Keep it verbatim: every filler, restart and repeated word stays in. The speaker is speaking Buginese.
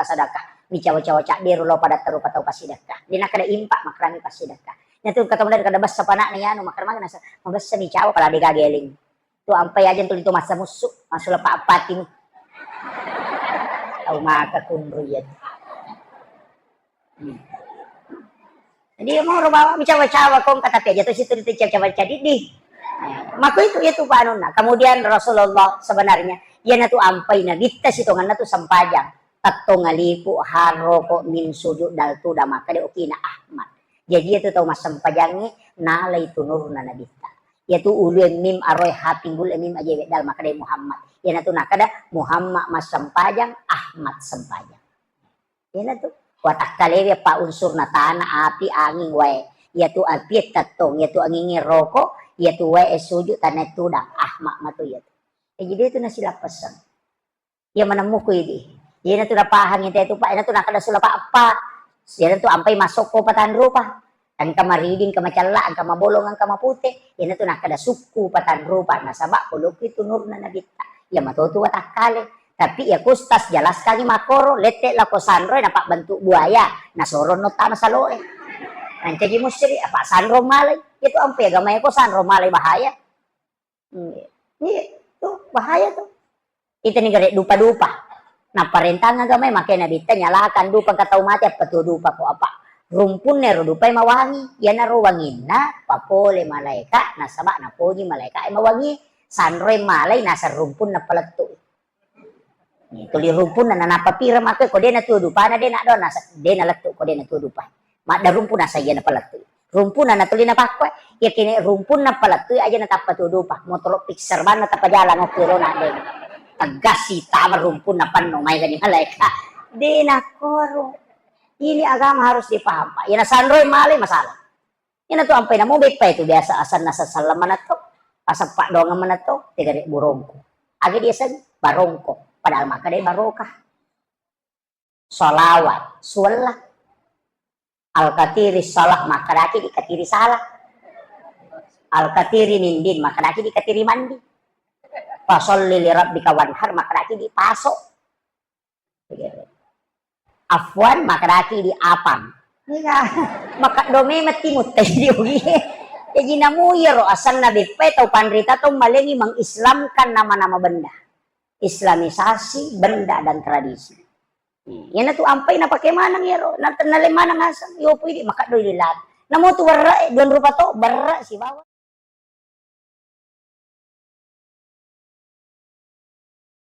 sedekah. Micawa-cawa caddero lao pada teru patau passidekah. De' nakkeda impak, makkedami passidekah. Natu kata mudda kada bessa panakna yanu, makkeda magi nasa, mabessa micawa pala de' gaga eling. Tu ampai aja tuli tu massa mussu, masula pa apati. Tau maka kunru iya. Hmm. Jadi mau ro bawa micawa-cawa kong kata pe aja tu situ ditu cawa-cawa cadi di. Maka itu itu panunna. Kemudian Rasulullah sebenarnya, iya natu ampai nabitta sitonganna tu sempajang. Tettong alifu haroko min sujud dal tu da maka de okina Ahmad. Jadi itu tau massempajangi nalai tunurna nabitta. Iyatu ulue mim aroe ha pinggul mim aje weddal makkeda Muhammad. Iyanatu nakkeda Muhammad massempajang, Ahmad sempajang. Iyanatu watakkalewe pa unsurna tana, api, anging, wae. Iyatu apie tettong, iyatu anginge roko, iyatu wae suju, tanae tudang, Ahmad matu iyatu. E, jadi itu nasilappesseng. Iya manemmuku idi. Iyanatu napahang ite tu, Pak. Iyanatu nakkeda sula pa eppa. Iyanatu ampai masokko patanrupa. Engka maridi, engka macella, engka mabolong, engka mapute. Iyanatu nakkeda sukku patanrupa. Nasaba polokki tu nurna nabitta. Iya matotu watakkale. Tapi iya kustas jelaskangi makkoro, lette lako sanroe napabbentuk buaya. Nasoro no tama saloe. Mancaji musri, apa sanro malai. Itu ampai agama ko sanro malai bahaya. Iya. Iya, tuh bahaya tuh. Itani gare dupa-dupa. Naparentang agamae make nabitta nyalakan dupa engka tau mate apa tuo dupa ko apa. Rumpunna ero dupae mawangi, iyanaro wanginna papole malaeka nasaba napoji malaeka e mawangi. Sanroe malai naseng rumpunna palettu. Tuli rumpunna nanappa pira make ko de natuo dupana de naddo nasa de nalettu ko de natuo dupa. Madda rumpu nasa iya napalettu. Rumpunna natuli napakkoe, iyakene rumpunna palettui aja natappa tuo dupa, motoro Pixar banna tappa jalang okko ro nadde. Tegas sitama rumpunna penno mai gani malaeka. De nakkoro. Ini agama harus dipaham, Pak. Iya nasanroi malai masalah. Iyana tu ampai namo beppa itu biasa asanna sassallang manatto, asappa doang manatto, tegare burongko. Aga diaseng barongko, padahal makkeda barokah. Salawat, suwella. Al-katiri salah, makkedaki dikatiri salah. Al-katiri nindin, makkedaki dikatiri mandi. Fasalli li rabbika wanhar, makkedaki dipaso. Afwan, makkedaki di apang. Iya. Makkeddo memang timutta di ugi. Jadi namu iyaro asanna beppa tau panrita tau malengi mengislamkan nama-nama benda. Islamisasi benda dan tradisi. Iyana tu ampai napake maneng iyaro, na-, nale maneng aseng, yopo idi makaddo idi lat. Namo tu berre, dua rupa to, berre sibawa.